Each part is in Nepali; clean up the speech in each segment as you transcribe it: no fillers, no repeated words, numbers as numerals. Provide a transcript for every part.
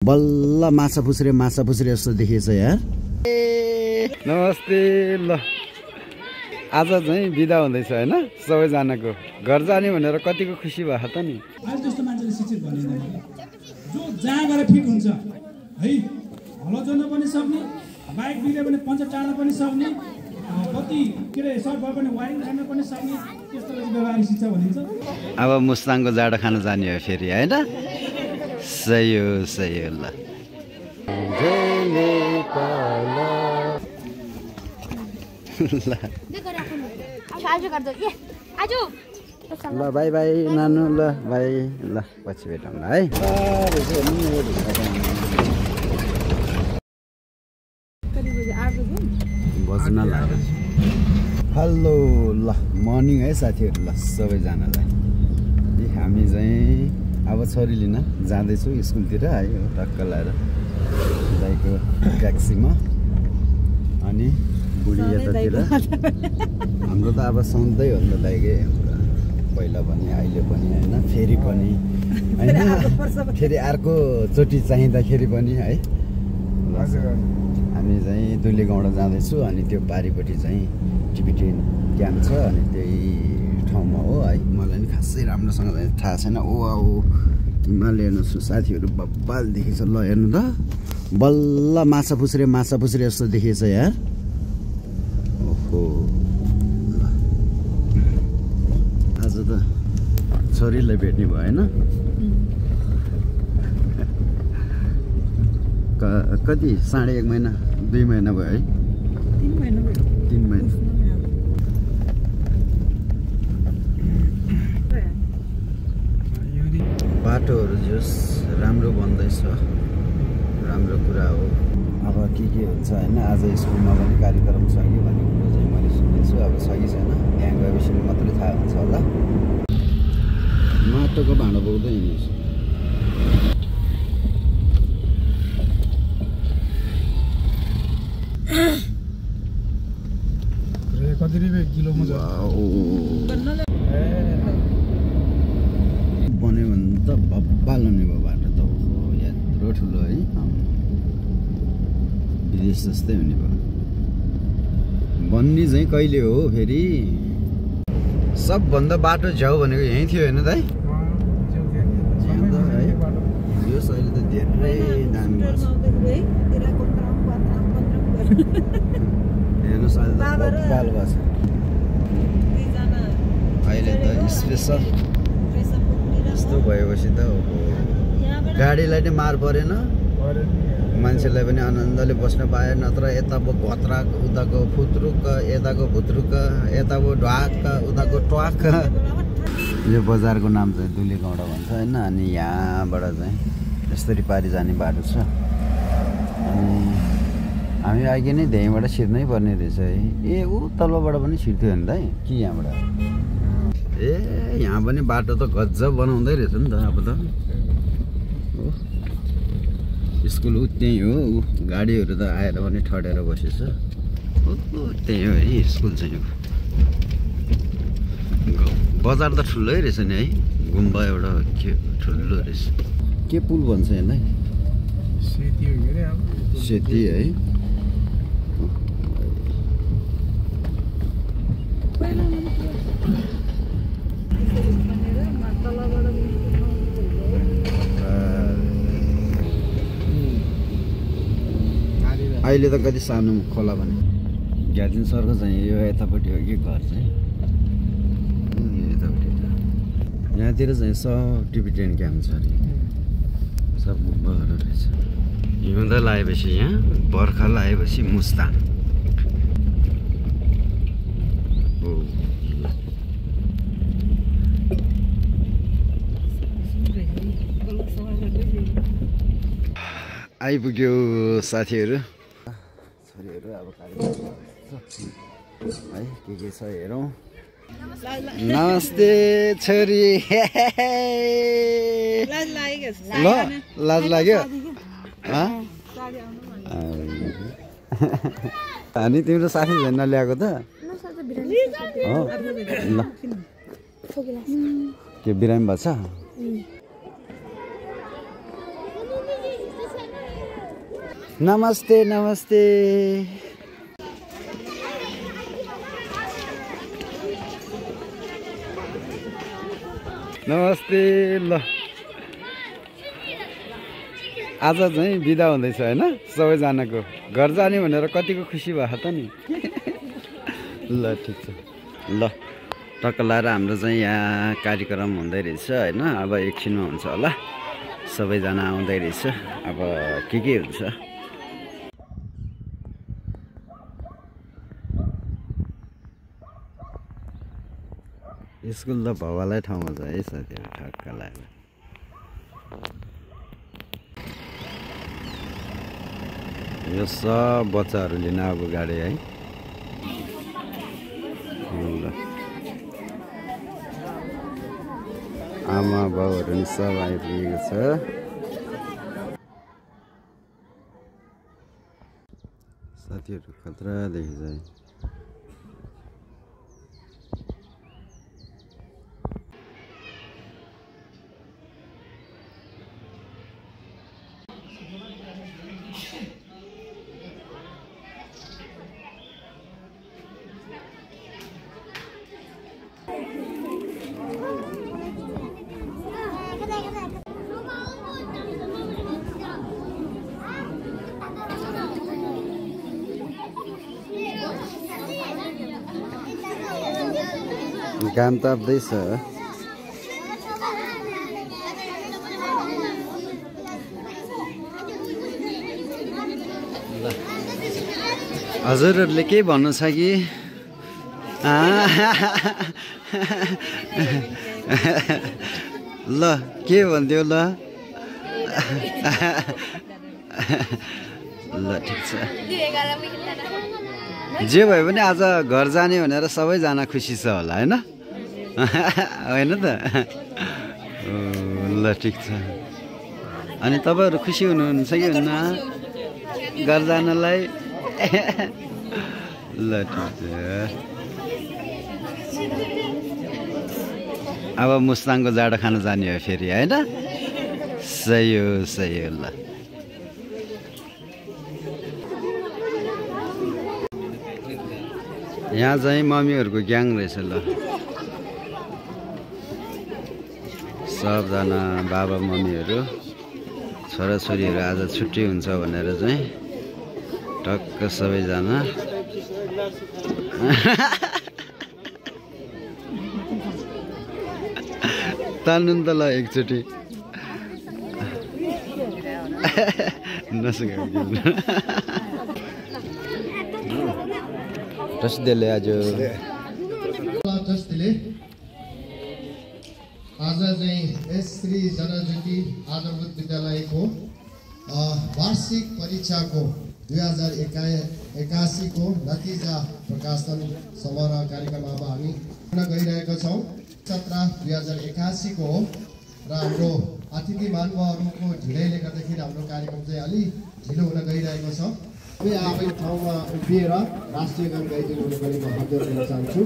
बल्ल माछा पुछ्रे जस्तो देखिएछ यार। नमस्ते। ल आज चाहिँ बिदा हुँदैछ हैन सबैजनाको घर जाने भनेर कतिको खुसी भयो त नि। आज जस्तो मान्छेले शिक्षित बनिदैन जो जहाँ गएर फिट हुन्छ है, हलो जोड्न पनि सक्ने, बाइक बिग्रियो भने पञ्चर टार्न पनि सक्ने, कति के रे सर्ट भयो भने वायरिङ गर्न पनि सक्ने, त्यस्तोलाई व्यवहारिक शिक्षा भनिन्छ। अब मुस्ताङको जाडो खान जाने हो फेरि हैन। सही हो ल। ल बाई बाई नानु। ल बाई। ल पछि भेटौँ ल है। बज्न लाग्यो। हेलो ल मर्निङ है साथीहरू। ल सबैजनालाई हामी चाहिँ अब छोरी लिन जाँदैछु स्कुलतिर है। टक्क लाएर दाइको ट्याक्सीमा अनि बुढी यतातिर। हाम्रो त अब सधैँ हो नि त दाइकै, पहिला पनि अहिले पनि होइन, फेरि पनि होइन, फेरि अर्कोचोटि चाहिँदाखेरि पनि है। हामी चाहिँ दुलेगाउँडा जाँदैछु अनि त्यो पारिपट्टि चाहिँ टिबिटेन क्याम्प छ अनि त्यही ठाउँमा हो है। मलाई नि खासै राम्रोसँग थाहा छैन। ओ हिमालय हेर्नु साथीहरू बब्बाल देखिन्छ। ल हेर्नु त बल्ल माछा पुछ्रे जस्तो देखिएछ यार। ओहो ल आज त छोरीलाई भेट्ने भयो होइन। कति 1.5 महिना 2 महिना भयो है। 3 महिना। बाटोहरू जस राम्रो बन्दैछ, राम्रो कुरा हो। अब के हुन्छ होइन। आज स्कुलमा पनि कार्यक्रम छ कि भन्ने कुरो चाहिँ मैले सुन्दैछु। अब छ कि छैन त्यहाँ गएपछि मात्रै थाहा हुन्छ होला। माटोको भाँडो बोक्दै हिँड्छु। कति रुपियाँ किलोमा बन्यो भने त बब्बाल हुने भयो बाटो त। यत्रो ठुलो है, विदेश जस्तै हुने भयो। बन्ने चाहिँ कहिले हो फेरि? सबभन्दा बाटो झ्याउ भनेको यहीँ थियो होइन दाइ? यो अहिले त धेरै दामी हेर्नुहोस् अहिले त बब्बाल भएको छ। अहिले त स्पेसल यस्तो भएपछि त गाडीलाई नै मार परेन, मान्छेलाई पनि आनन्दले बस्न पाए। नत्र यताको घत्रा उताको फुत्रुक, यताको भुत्रुक, यताको ढ्वाक उताको ट्वाक। यो बजारको नाम चाहिँ दुलेगाउँडा भन्छ होइन। अनि यहाँबाट चाहिँ यसरी पारि जाने बाटो छ। अनि हामी अघि नै त्यहीँबाट छिर्नै पर्ने रहेछ है। ए ऊ तलबाट पनि छिर्थ्यो नि दाइ कि यहाँबाट? ए यहाँ पनि बाटो त गजब बनाउँदै रहेछ नि त। अब त स्कुल त्यही हो। गाडीहरू त आएर पनि ठडेर बसेछ। त्यही हो है स्कुल चाहिँ। बजार त ठुलै रहेछ नि है। गुम्बा एउटा के ठुलो रहेछ। के पुल भन्छ यसलाई? सेती है। अहिले त कति सानो खोला भने ग्याजिन सरको चाहिँ यो यतापट्टि हो कि घर चाहिँ यतापट्टि। यहाँतिर चाहिँ सब टिबिटेन क्याम्प छ अरे। सब गुम्बाहरू रहेछ। हिउँद लगाएपछि यहाँ, बर्खा लगाएपछि मुस्ताङ। आइपुग्यो साथीहरू छोरीहरू। अब है के छ हेरौँ। नमस्ते छोरी। ल लाज लाग्यो? अनि तिम्रो साथी झन् ल्याएको त? ल के बिरामी भएको छ? नमस्ते नमस्ते नमस्ते ल आज चाहिँ बिदा हुँदैछ हैन सबैजनाको घर जाने भनेर कतिको खुसी भयो त नि ल ठिक छ ल टक्क लाएर हाम्रो चाहिँ यहाँ कार्यक्रम हुँदै रहेछ हैन अब एकछिनमा हुन्छ होला सबैजना आउँदै रहेछ अब के हुन्छ स्कुल त भवालै ठाउँमा छ है साथीहरु ठक्क लाग्यो यो सब बच्चाहरु लिन अब गाडी है आमा बाउहरु नि सब आइपुगेको छ साथीहरु खतरा देखिन्छ घाम ताप्दैछ हजुरहरुले के भन्नु छ कि ल के भन्दियो ल ल ठिक छ जे भए पनि आज घर जाने भनेर सबैजना खुसी छ होला हैन हैन त ल ठिक छ अनि तपाईहरु खुसी हुनुहुन्छ कि हुन्न घर जानलाई ल ठिक छ अब मुस्ताङको जाडो खान जाने हो फेरि हैन सही हो ल यहाँ चाहिँ मम्मीहरुको ग्याङ रहेछ ल सबजना बाबा मम्मीहरु छोराछोरीहरु आज छुट्टी हुन्छ भनेर चाहिँ टक्क सबैजना तान्नु त ल एकचोटी नसकेको रसदेले आज चाहिँ एस श्री जनज्योति आधारभूत विद्यालयको वार्षिक परीक्षाको 2081 को नतिजा प्रकाशन समारोह कार्यक्रम अब हामी गर्न गइरहेका छौं। सत्र 2081 को हो र हाम्रो अतिथि महानुभावहरुको ढिलाइले गर्दाखेरि हाम्रो कार्यक्रम चाहिँ अलि ढिलो हुन गइरहेको छ। म आफै ठाउँमा उभिएर राष्ट्रिय गान गाइदिनु हुने गरी म हात जोड्न चाहन्छु।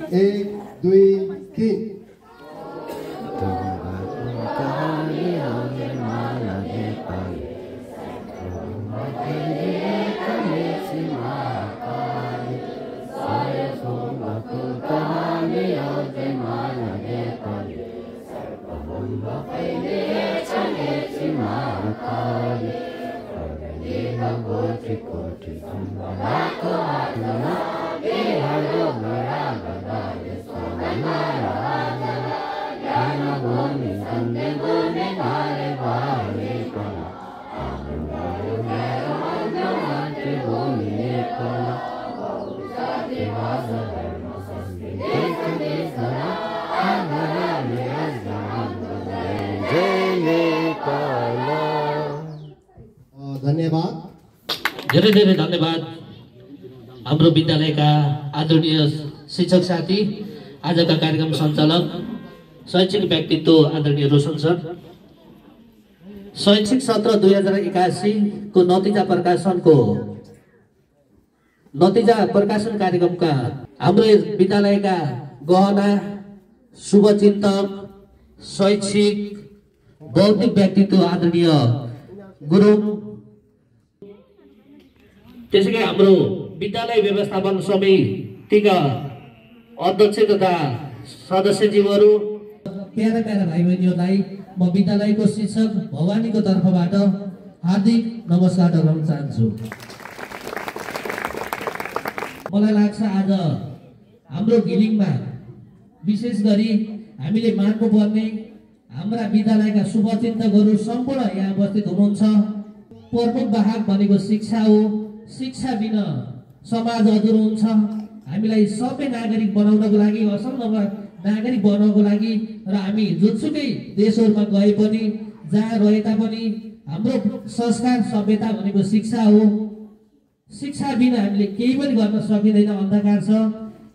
1 2 3 धन्यवाद। धेरै धेरै धन्यवाद हाम्रो विद्यालयका आदरणीय शिक्षक साथी, आजका कार्यक्रम सञ्चालक, शैक्षिक व्यक्तित्व आदरणीय रोशन सर। शैक्षिक सत्र 2081 को नतिजा प्रकाशन कार्यक्रमका हाम्रो विद्यालयका गहना, शुभचिन्तक, शैक्षिक बौद्धिक व्यक्तित्व आदरणीय गुरुङ, त्यसैगरी हाम्रो विद्यालय व्यवस्थापन समितिका अध्यक्ष तथा सदस्यज्यूहरू, प्यारा प्यारा भाइ बहिनीहरूलाई म विद्यालयको शिक्षक भवानीको तर्फबाट हार्दिक नमस्कार गर्न चाहन्छु। मलाई लाग्छ आज हाम्रो घिलिङमा विशेष गरी हामीले मान्नुपर्ने हाम्रा विद्यालयका शुभचिन्तकहरू सम्पूर्ण यहाँ उपस्थित हुनुहुन्छ। प्रमुख वाहक भनेको शिक्षा हो। शिक्षा बिना समाज अधुरो हुन्छ। हामीलाई सबै नागरिक बनाउनको लागि, असल नागरिक बनाउनको लागि र हामी जुनसुकै देशहरूमा गए पनि, जहाँ रहे तापनि हाम्रो संस्कार सभ्यता भनेको शिक्षा हो। शिक्षा बिना हामीले केही पनि गर्न सकिँदैन, अन्धकार छ।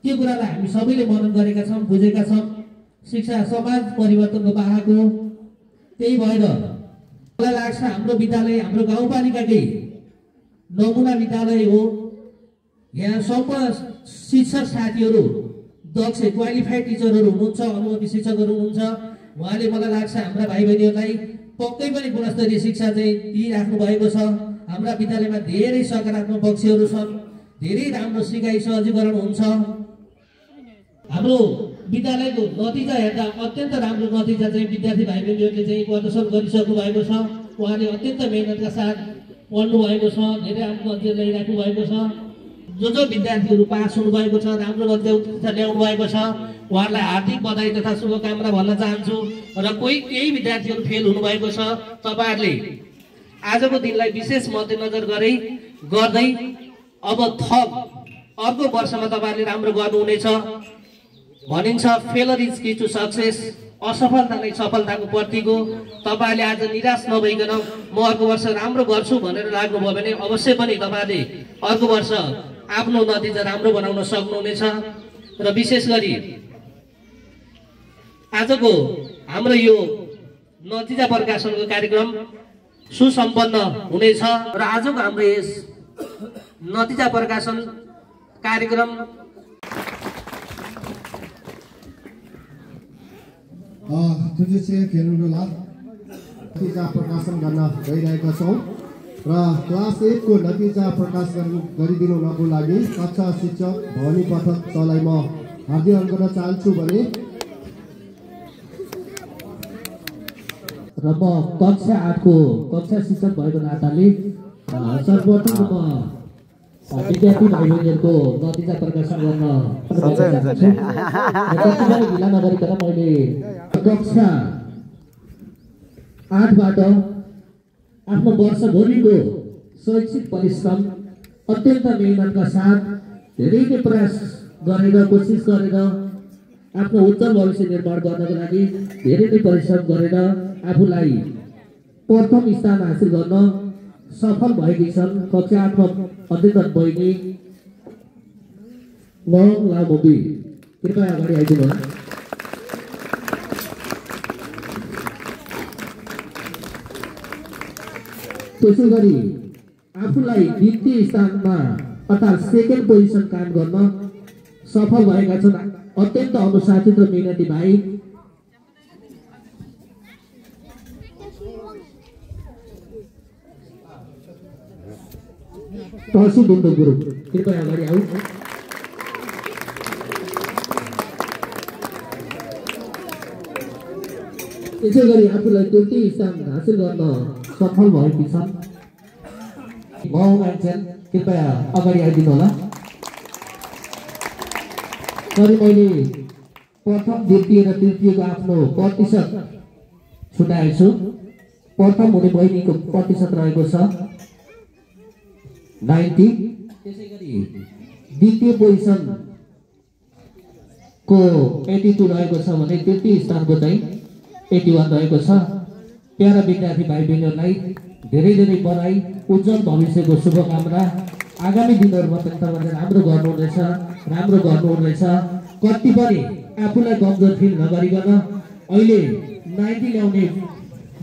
त्यो कुरालाई हामी सबैले मनन गरेका छौँ, बुझेका छौँ। शिक्षा समाज परिवर्तनको वाहक हो। त्यही भएर मलाई लाग्छ हाम्रो विद्यालय हाम्रो गाउँपालिकाकै नमुना विद्यालय हो। यहाँ सम्पूर्ण शिक्षक साथीहरू दक्ष क्वालिफाइड टिचरहरू हुनुहुन्छ, अनुभवी शिक्षकहरू हुनुहुन्छ। उहाँले मलाई लाग्छ हाम्रा भाइ बहिनीहरूलाई पक्कै पनि गुणस्तरीय शिक्षा चाहिँ दिइराख्नु भएको छ। हाम्रा विद्यालयमा धेरै सकारात्मक पक्षहरू छन्, धेरै राम्रो सिकाइ सहजीकरण हुन्छ। हाम्रो विद्यालयको नतिजा हेर्दा अत्यन्त राम्रो नतिजा चाहिँ विद्यार्थी भाइ बहिनीहरूले चाहिँ प्रदर्शन गरिसक्नु भएको छ। उहाँले अत्यन्त मेहनतका साथ पढ्नु भएको छ, धेरै राम्रो नतिजा ल्याइराख्नु भएको छ। जो विद्यार्थीहरू पास हुनुभएको छ, राम्रो नतिजा ल्याउनु भएको छ, उहाँहरूलाई हार्दिक बधाई तथा शुभकामना भन्न चाहन्छु। र केही विद्यार्थीहरू फेल हुनुभएको छ, तपाईँहरूले आजको दिनलाई विशेष मध्यनजर गर्दै अब थप अर्को वर्षमा तपाईँहरूले राम्रो गर्नुहुनेछ। भनिन्छ failure is key to success, असफलता नै सफलताको प्रतीक हो। तपाईँहरूले आज निराश नभइकन म अर्को वर्ष राम्रो गर्छु भनेर लाग्नुभयो भने अवश्य पनि तपाईँहरूले अर्को वर्ष आफ्नो नतिजा राम्रो बनाउन सक्नुहुनेछ। र विशेष गरी आजको हाम्रो यो नतिजा प्रकाशनको कार्यक्रम सुसम्पन्न हुनेछ। र आजको हाम्रो यस नतिजा प्रकाशन कार्यक्रम जुन चाहिँ खेलौँडा नतिजा प्रकाशन गर्न गइरहेका छौँ र क्लास 8 को नतिजा प्रकाश गरिदिनुको लागि कक्षा शिक्षक भवानी पाठक सरलाई म हार्दिक अनुरोध गर्न चाहन्छु भने र म कक्षा 8 को कक्षा शिक्षक भएको नाताले सर्वप्रथम म विद्यार्थी भाइ बहिनीहरूको नतिजा प्रकाशन गर्न ढिला नगरिकन मैले कक्षा 8बाट आफ्नो वर्षभरिको शैक्षिक परिश्रम अत्यन्त मेहनतका साथ धेरै नै प्रयास गरेर कोसिस गरेर आफ्नो उज्जवल भविष्य निर्माण गर्नको लागि धेरै नै परिश्रम गरेर आफूलाई प्रथम स्थान हासिल गर्न सफल भएकी छन्। कक्षा 8मा अध्ययनरत बहिनी मोहन लामोबी, कृपया अगाडि आइदिनु। त्यसै गरी आफूलाई द्वितीय स्थानमा अर्थात् सेकेन्ड पोजिसन कायम गर्न सफल भएका छन् अत्यन्त अनुशासित र मेहनती भाइ तहसी बिन्दु गुरु, कृपया अगाडि आऊ। त्यसै गरी आफूलाई तृतीय स्थान हासिल गर्न सफल भएकी छन् मान्छन्, कृपया अगाडि आइदिनु होला। सरी, मैले प्रथम द्वितीय र तृतीयको आफ्नो प्रतिशत छुटाएको छु। प्रथम हुने बहिनीको प्रतिशत रहेको छ 90। त्यसै गरी द्वितीय पोजिसनको 82 रहेको छ भने तृतीय स्थानको चाहिँ 81 रहेको छ। प्यारा विद्यार्थी भाइ बहिनीहरूलाई धेरै धेरै बधाई, उज्जवल भविष्यको शुभकामना। आगामी दिनहरूमा पनि तपाईँले राम्रो गर्नुहुनेछ। कति पनि आफूलाई कमजोर फिल नगरिकन अहिले 90 ल्याउने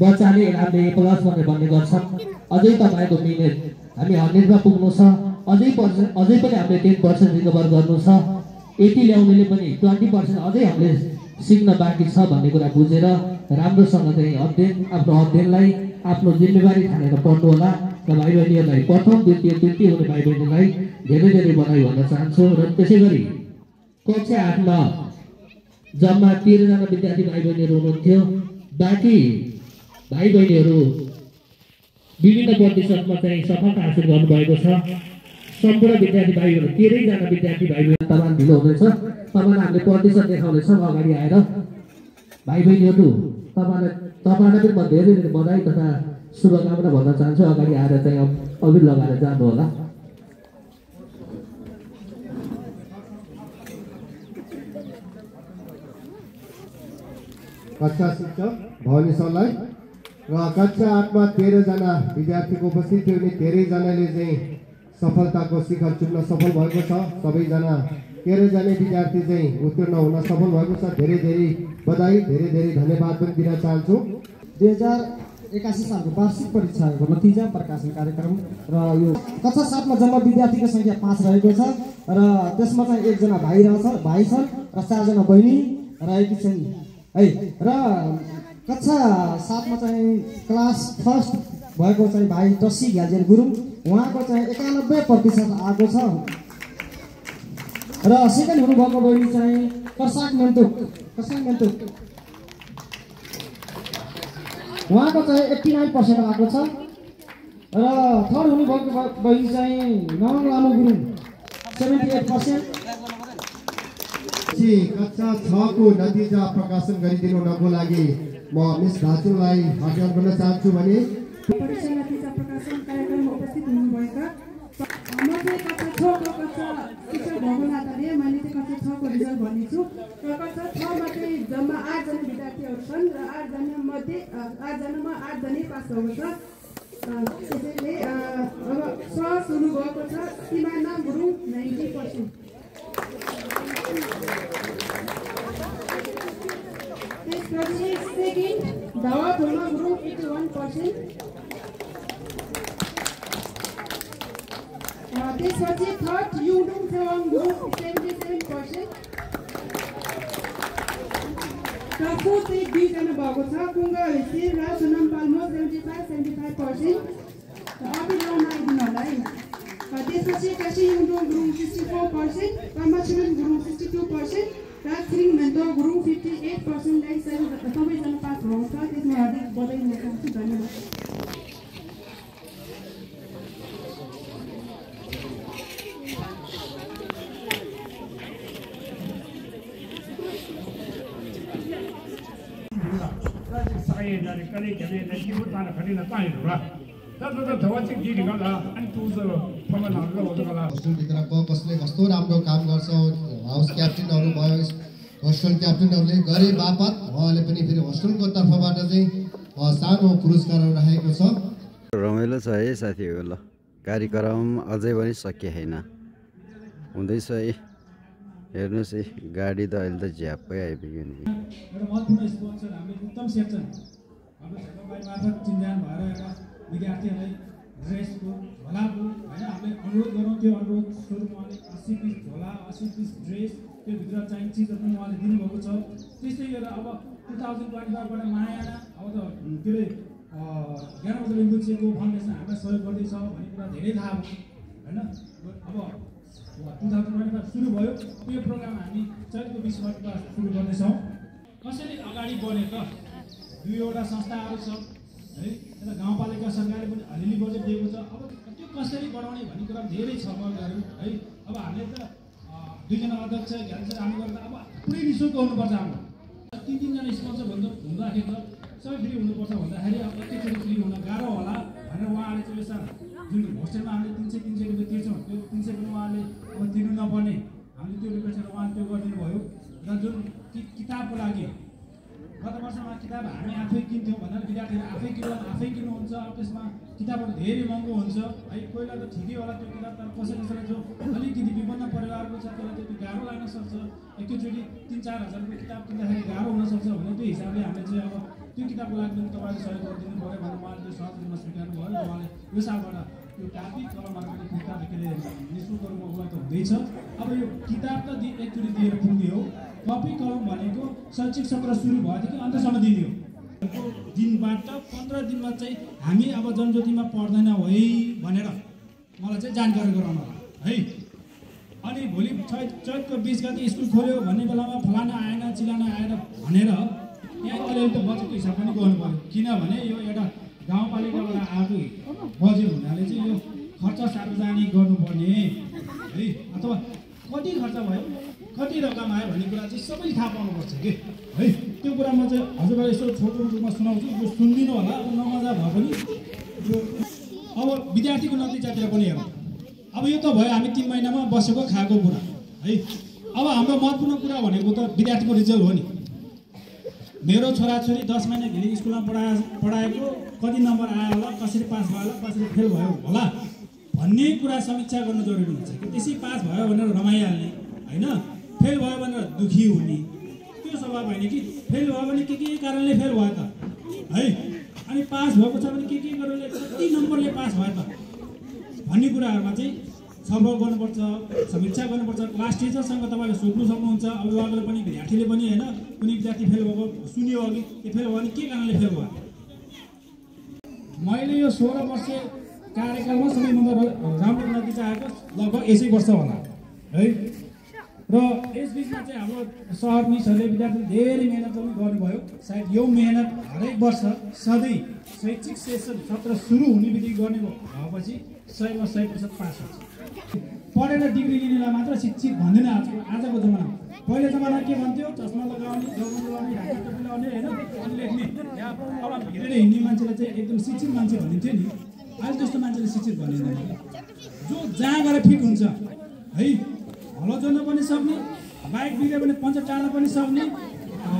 बच्चाले हामीले A+ भन्ने गर्छन्। अझै तपाईँको मिहिनेत हामी 100मा पुग्नु छ। अझै पनि हामीले 10% रिकभर गर्नु छ। 80 ल्याउनेले पनि 20% अझै हामीले सिक्न बाँकी छ भन्ने कुरा बुझेर राम्रोसँग चाहिँ आफ्नो अध्ययनलाई आफ्नो जिम्मेवारी ठानेर पढ्नु होला र भाइ बहिनीहरूलाई प्रथम द्वितीय तृतीय हुने भाइ बहिनीलाई धेरै धेरै बधाई भन्न चाहन्छु। र त्यसै गरी कक्षा 8मा जम्मा 13 जना विद्यार्थी भाइ बहिनीहरू हुनुहुन्थ्यो। बाँकी भाइ बहिनीहरू विभिन्न प्रतिशतमा चाहिँ सफलता हासिल गर्नुभएको छ। सम्पूर्ण विद्यार्थी भाइ बहिनी 13 जना विद्यार्थी भाइ बहिनी तपाईँ ढिलो हुँदैछ, तपाईँलाई हामीले प्रतिशत देखाउनेछौँ अगाडि आएर। भाइ बहिनीहरू तपाईँलाई पनि म धेरै धेरै बधाई तथा शुभकामना भन्न चाहन्छु। अगाडि आएर चाहिँ अबिर लगाएर जानु होला। कक्षा शिक्षक भवानी सरलाई र कक्षा 8मा 13 जना विद्यार्थीको उपस्थित थियो भने 13 जनाले चाहिँ सफलताको शिखर चुम्न सफल भएको छ। सबैजना 13 जना विद्यार्थी चाहिँ उत्तीर्ण हुन सफल भएको छ। धेरै धेरै बधाई, धेरै धेरै धन्यवाद पनि दिन चाहन्छु। 2081 सालको वार्षिक परीक्षाको नतिजा प्रकाशन कार्यक्रम र यो कक्षा 7मा जम्मा विद्यार्थीको सङ्ख्या 5 रहेको छ र त्यसमा चाहिँ 1 जना भाइ छन् र 4 जना बहिनी रहेकी छन् है। र कक्षा 7मा चाहिँ क्लास फर्स्ट भएको चाहिँ भाइ टसी घ्यालजेन गुरुङ, उहाँको चाहिँ 91% आएको छ। र सेकेन्ड हुनुभएको बहिनी चाहिँ कर्साङ मेन्तोक, उहाँको चाहिँ 89% आएको छ। र थर्ड हुनुभएको बहिनी चाहिँ नवाङ लामो गुरुङ 78%। कक्षा 6को नतिजा प्रकाशन गरिदिनुको लागि म मिस धाचुङलाई आग्रह गर्न चाहन्छु भने परीक्षा नतिजा प्रकाशन कार्यक्रममा उपस्थित हुनुभएका म चाहिँ कक्षा 6को कक्षा शिक्षक भएको नाताले मैले चाहिँ कक्षा 6को रिजल्ट भन्नेछु। र कक्षा 6मा चाहिँ जम्मा 8 जना विद्यार्थीहरू छन् र 8 जनामा 8 जनै पास भएको छ। त्यसैले अब फर्स्ट हुनुभएको छ सिमाना गुरुङ 90%। त्यसपछि सेकेन्ड धावा थोमा गुरुङ 81%। त्यसपछि थर्ड युडुङ सेवाङ गुरुङ 77%। र फोर्थ चाहिँ 2 जना भएको छ कुङ्गा हेसिर र सोनम पाल्मो 75%। अबिर आइदिनु होला है। त्यसपछि काशी युडुङ गुरुङ 64%, कामाछुन गुरुङ 62%, राजसिङ मेन्तो गुरुङ 58%लाई सबैजना पास भएको छ। त्यसमा हार्दिक बधाई दिन चाहन्छु। धन्यवाद। होस्टेलभित्र कसले कस्तो राम्रो काम गर्छ, हाउस क्याप्टेनहरू भयो, होस्टेल क्याप्टेनहरूले गरे बापत उहाँले पनि फेरि होस्टेलको तर्फबाट चाहिँ सानो पुरस्कार राखेको छ। रमाइलो छ है साथीहरू। ल कार्यक्रम अझै पनि सकिए छैन, हुँदैछ है। हेर्नुहोस् है, गाडी त अहिले त झ्याप्पै आइपुग्यो नि। एउटा महत्त्वपूर्ण स्पोन्सर हामीले उत्तम सेक्सन हाम्रो सरकारलाई मार्फत चिन्जान भएर एउटा विद्यार्थीहरूलाई ड्रेसको झोलाको होइन हामीले अनुरोध गरौँ। त्यो अनुरोध स्वरूप उहाँले 80 पिस झोला, 80 पिस ड्रेस, त्यो भित्र चाहिने चिजहरू पनि उहाँले दिनुभएको छ। त्यस्तै गरेर अब 2025बाट मायाना अब त के अरे ज्ञानबहादुर लिम्बुचेको फाउन्डेसन हामीलाई सहयोग गर्दैछ भन्ने कुरा धेरै थाहा भयो होइन। अब 2025 सुरु भयो। यो प्रोग्राम हामी चैतको 20 गतेबाट सुरु गर्दैछौँ। कसरी अगाडि बढ्ने त 2वटा संस्थाहरू छ है। यता गाउँपालिका सरकारले पनि अलिअलि बजेट दिएको छ। अब त्यो कसरी बढाउने भन्ने कुरा धेरै छलफलहरू है। अब हामीले त 2 जना अध्यक्ष घ्याल्छ हामी गर्दा अब पुरै निःशुल्क हुनुपर्छ। हाम्रो 3 जना स्पोन्सर हुँदाखेरि त सबै फ्री हुनुपर्छ भन्दाखेरि अब एकैचोटि फ्री हुन गाह्रो होला भनेर उहाँले चाहिँ यसमा जुन होस्टेलमा हामीले 300 रुपियाँ तिर्छौँ त्यो 300 पनि उहाँले अब तिर्नु नपर्ने हामीले त्यो रिक्वेस्ट उहाँले त्यो गरिदिनु भयो। र जुन किताबको लागि गत वर्षमा किताब हामी आफै किन्थ्यौँ भनेर विद्यार्थीहरू आफै किन्नुहुन्छ। अब त्यसमा किताबहरू धेरै महँगो हुन्छ है। पहिला त ठिकै होला त्यो किताब, तर कसैलाई जो अलिकति विपन्न परिवारको छ त्यसलाई त्यति गाह्रो लाग्न सक्छ। एकैचोटि 3-4 हजारको किताब किन्दाखेरि गाह्रो हुनसक्छ भने त्यो हिसाबले हामीले चाहिँ अब त्यो किताबको लागि पनि तपाईँले सहयोग गरिदिनु पऱ्यो भने उहाँले त्यो सहयोगमा स्वीकार्नु भयो। र उहाँले यो सालबाट त्यो कापी कलमहरू पनि किताब के अरे निःशुल्क रूपमा उपलब्ध हुँदैछ। अब यो किताब त एकचोटि दिएर पुग्ने हो। कपी कलम भनेको शैक्षिक सत्र सुरु भएदेखि अन्तसम्म दिने हो। दिनबाट 15 दिनमा चाहिँ हामी अब जनज्योतिमा पढ्दैन है भनेर मलाई चाहिँ जानकारी गराउनु है। अनि भोलि चैतको 20 गते स्कुल खोल्यो भन्ने बेलामा फलाना आएन चिलाना आएन भनेर यहाँ अलिअलि त बजेटको हिसाब पनि गर्नु पर्यो। किनभने यो एउटा गाउँपालिकाबाट आएको बजेट हुनाले चाहिँ यो खर्च सार्वजनिक गर्नुपर्ने है, अथवा कति खर्च भयो कति रकम आयो भन्ने कुरा चाहिँ सबैले थाहा पाउनुपर्छ कि है। त्यो कुरा म चाहिँ हजुरलाई यसो छोटो रूपमा सुनाउँछु, यो सुनिदिनु होला। अब नमजा भए पनि यो अब विद्यार्थीको नतिजातिर पनि हेरौँ। अब यो त भयो हामी 3 महिनामा बसेको खाएको कुरा है। अब हाम्रो महत्त्वपूर्ण कुरा भनेको त विद्यार्थीको रिजल्ट हो नि। मेरो छोराछोरी 10 महिना घिलिङ स्कुलमा पढाएको कति नम्बर आयो होला, कसरी पास भयो होला, कसरी फेल भयो होला भन्ने कुरा समीक्षा गर्नु जरुरी हुन्छ कि। त्यसै पास भयो भनेर रमाइहाल्ने होइन, फेल भयो भनेर दुखी हुने त्यो स्वभाव होइन कि। फेल भयो भने के कारणले फेल भयो त है, अनि पास भएको छ भने के कारणले कति नम्बरले पास भयो त भन्ने कुराहरूमा चाहिँ छलफल गर्नुपर्छ, समीक्षा गर्नुपर्छ। क्लास टिचरसँग तपाईँले सोध्नु सक्नुहुन्छ, अभिभावकले पनि विद्यार्थीले पनि होइन। कुनै विद्यार्थी फेल भएको सुन्यो अघि, त्यो फेल भयो भने के कारणले फेल भयो। मैले यो 16 वर्ष कार्यकालमा सबैभन्दा राम्रो नतिजा आएको लगभग यसै वर्ष होला है। र यसबिचमा चाहिँ हाम्रो सहर मिसहरूले विद्यार्थीले धेरै मेहनत पनि गर्नुभयो। सायद यो मेहनत हरेक वर्ष सधैँ शैक्षिक सेसन सत्र सुरु हुने बित्तिकै गर्ने भएपछि 100मा 100% पास हुन्छ। पढेर डिग्री लिनेलाई मात्र शिक्षित भन्दैन आजको जमानामा। पहिले जमाना के भन्थ्यो, चस्मा लगाउने, जर्मन लगाउने, ढाका टोपी लगाउने होइन, अनि लेख्ने। अब हिँडेर हिँड्ने मान्छेलाई चाहिँ एकदम शिक्षित मान्छे भनिन्थ्यो नि। अहिले त्यस्तो मान्छेले शिक्षित भनिँदैन। जो जहाँ गएर फिट हुन्छ है, हलो जोड्न पनि सक्ने, बाइक बिग्रियो भने पञ्चर टार्न पनि सक्ने,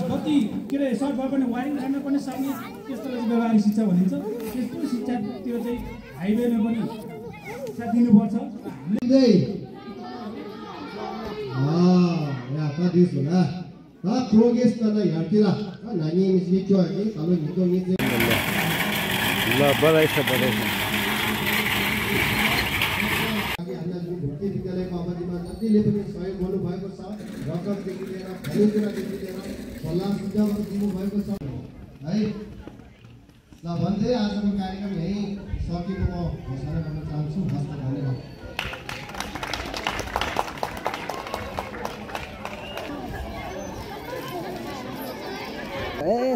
कति के अरे सर्ट भयो भने वायरिङ गर्न पनि सक्ने, त्यस्तोलाई चाहिँ व्यवहारिक शिक्षा भनिन्छ। त्यस्तो शिक्षातिर चाहिँ हाइवेमा पनि शिक्षा दिनुपर्छ। ल बधाई छ। विद्यालयको अवधिमा जतिले पनि सहयोग गर्नुभएको छ, रकमदेखि लिएर भन्ने कुरादेखि लिएर सल्लाह सुझावहरू दिनुभएको छ है। ल भन्दै आजको कार्यक्रम यहीँ सकेको म घोषणा गर्न चाहन्छु। हस्त धन्यवाद।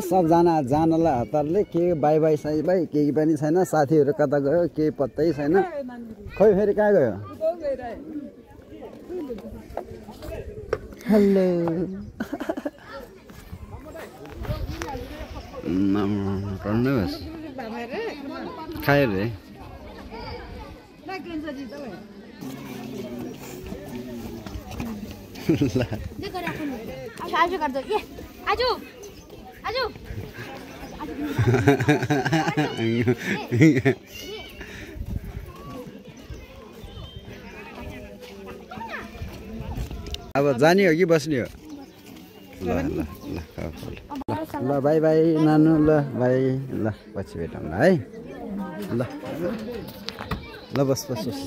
सबजना जानलाई हतारले के बाई बाई साई बाई केही पनि छैन। साथीहरू कता गयो केही पत्तै छैन। खोइ फेरि कहाँ गयो? हेलो खायो रे अब जाने हो कि बस्ने हो? ल ल ल ल बाई बाई नानु। ल बाई। ल पछि भेटौँला है। ल ल बस बस बस।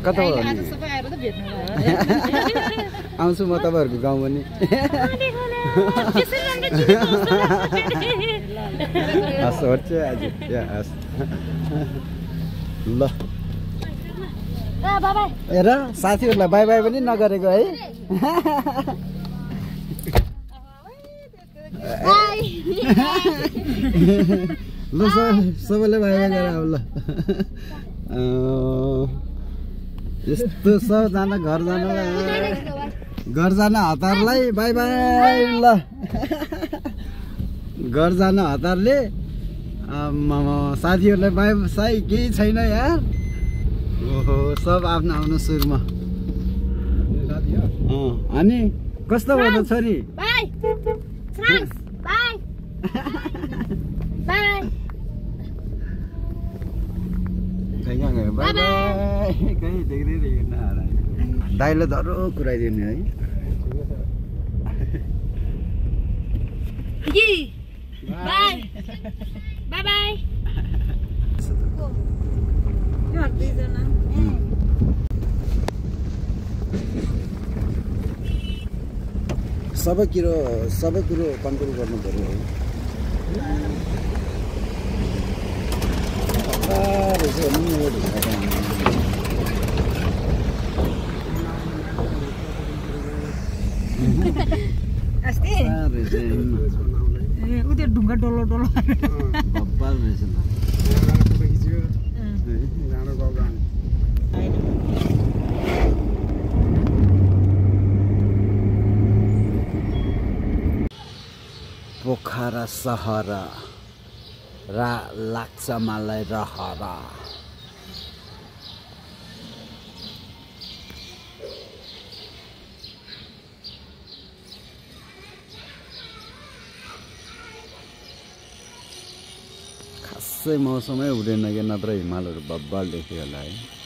कता आउँछु म तपाईँहरूको गाउँ पनि। हस् हट्छ आज हस्। ल हेर साथीहरूलाई बाई बाई पनि नगरेको है। ल सबैले बाई बाई गरेर अब ल। यस्तो सबजना घर जान हतारलाई बाई बाई। ल घर जान हतारले साथीहरूलाई बाई साई केही छैन यार। ओहो सब आफ्नो आफ्नो सुरमा। अनि कस्तो भयो त छोरी? दाइले धरो कुराइदिने है। बाई बाई बाई सबै कुरो कन्ट्रोल गर्नु पर्यो अस्ति उयो ढुङ्गा डोलो डोलो बब्बाल रहेछ पोखरा सहर लाग्छ मलाई रहर खासै मौसमै हुँदैन कि नत्र हिमालहरू बब्बाल देखियो होला है